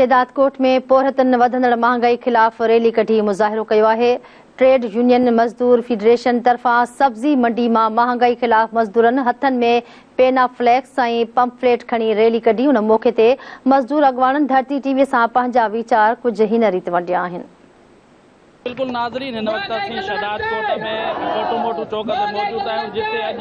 شهدادڪوٽ ۾ پورهيتن وڌندڙ مهانگائي خلاف ريلي ڪڍي مظاهرو ڪيو آهي. ٽريڊ يونين مزدور فيڊريشن طرفان سبزي منڊي مان مهانگائي خلاف مزدورن هٿن ۾ پينا فليڪس ۽ پمفليٽ کڻي ريلي ڪڍي. ان موقعي تي مزدور اڳواڻن ڌرتي ٽي وي سان پنهنجا ويچار ڪجهه هن ريت ونڊيا آهن. بلڪل ناظرين هن وقت اسين شهداد ڪوٽ ۾ ڪوٽو موٽو چوڪ تي موجود آهيون جتي اڄ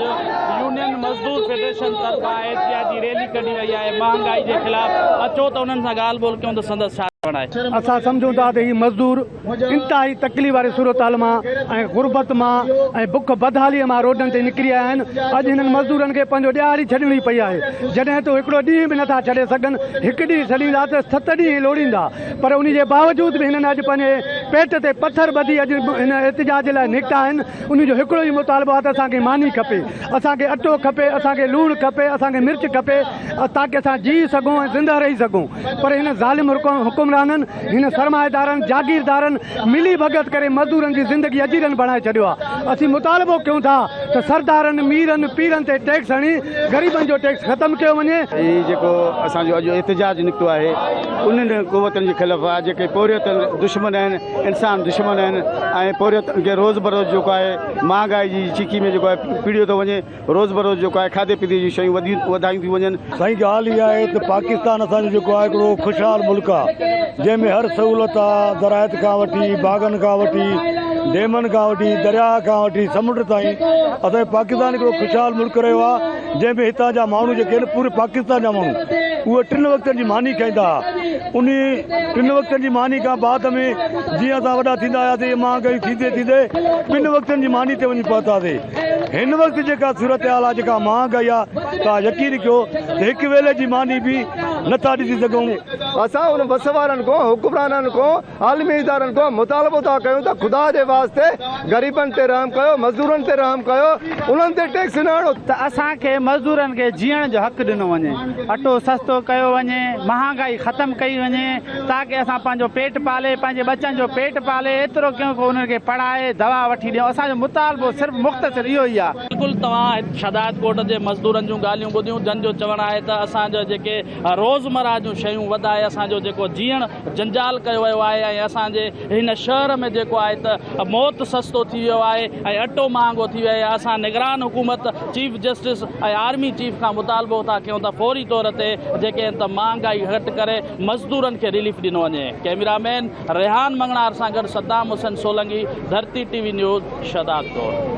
يونين مزدور فيڊريشن طرفان احتجاجي ريلي ڪڍي وئي آهي مهانگائي جي خلاف اچو ته انهن سان ڳالهه ٻولهه ڪيون ته سندس ڇا چوڻ آهي. اسان سمجهون ٿا ته هي مزدور انتهائي تڪليف واري صورتحال مان ۽ غربت مان ۽ بک بدحالي مان روڊن تي نڪري آيا آهن اڄ هنن مزدورن کي پنهنجو ڏهاڙي ڇڏڻي پئي آهي جڏهن ته هڪڙو ڏينهن به نٿا ڇڏي سگهن هڪ ڏينهن ڇڏيندا ته ست ڏينهن لوڙيندا پر انهي جي باوجود به هنن اڄ پنهنجي پيٽ تي پٿر ٻڌي اڄ هن احتجاج لاء نڪتا آهن. انهي جو هڪڙو ئي مطالبو آهي ته اسان کي ماني کپي، اسان کي اٽو کپي، اسان کي لوڻ کپي، اسان کي مرچ کپي تاڪه اسان جيئي سگهون ۽ زنده رهي سگهون. پر هن ظالم حڪمرانن، هن سرمائيدارن، جاگيردارن ملي ڀڳت ڪري مزدورن جي زندگي اجيرن بڻائي ڇڏيو آهي. اسين مطالبو ڪيون ٿا ته سردارن، ميرن، پيرن تي ٽيڪس هڻي غريبن جو ٽيڪس ختم ڪيو وڃي. هي جيڪو اسان جو اڄ احتجاج نڪتو آهي انهن قوتن جي خلاف آهي جيڪي پورهيت دشمن آهن، انسان دشمن آهن ۽ پورهيتن کي روز بروز جيڪو آهي مهانگائي جي چيڪي ۾ جيڪو آهي پيڙيو ٿو وڃي، روز بروز جيڪو آهي کاڌي پيتي جون شيون وڌيون وڌايون ٿيون وڃن. سائين ڳالهه اها آهي ته پاڪستان اسان جو جيڪو آهي هڪڙو خوشحال ملڪ آهي جنهن ۾ هر سهولت آهي زراعت کان وٺي باغن کان وٺي ڊيمن کان وٺي درياهه کان وٺي سمنڊ تائين اسان جو پاڪستان هڪڙو خوشحال ملڪ رهيو آهي جنهن ۾ هتان جا ماڻهو جيڪي آهن پوري پاڪستان جا ماڻهو اهي ٽن وقتن جي ماني کائيندا هئا انهي ٽن وقتن جي ماني کان بعد ۾ جيئن اسان وڏا ٿيندا آياسين مهانگائي ٿيندي ٿيندي ٻن وقتن جي ماني تي وڃي پهتاسين هن وقت جيڪا صورتحال آهي جيڪا مهانگائي آهي توهان يقين ڪيو ته هڪ ويلي جي ماني به نٿا ڏسي سگهون. اسان ان وس وارن کان، حڪمرانن کان، عالمي ادارن کان مطالبو ٿا ڪيون ته خدا جي واسطي غريبن تي رحم ڪيو، مزدورن تي رحم ڪيو، انهن تي ٽيڪس نه هڻو. ته اسان کي مزدورن کي جيئڻ جو حق ڏنو وڃي، اٽو سستو ڪيو وڃي، مهانگائي ختم ڪئي وڃي تاڪه اسان پنهنجو پيٽ پالي پنهنجي ٻچن جو پيٽ پالي ايترو ڪيون ڪو انهن کي پڙهائي دوا وٺي ڏيون اسان جو مطالبو صرف مختصر اهو ئي آهي. بلڪل توهان شھداد ڪوٽ جي مزدورن جون ڳالهيون ٻڌيون جن جو چوڻ آهي ته اسان جا جيڪي روزمره جون شيون وڌائي اسان جو جيڪو جيئڻ جنجال ڪيو ويو آهي ۽ اسان جي هن شهر ۾ جيڪو آهي ته موت سستو ٿي ويو آهي ۽ اٽو مهانگو ٿي ويو آهي اسان نگران حڪومت چيف جسٽس ۽ آرمي چيف کان مطالبو ٿا ڪيون ته فوري طور تي جيڪي آهن ته مهانگائي گهٽ ڪري مزدورن کي رليف ڏنو وڃي ڪئميرا مين ريحان مڱڻهار سان گڏ Saddam Hussain Solangi Dharti T V news Shahdadkot.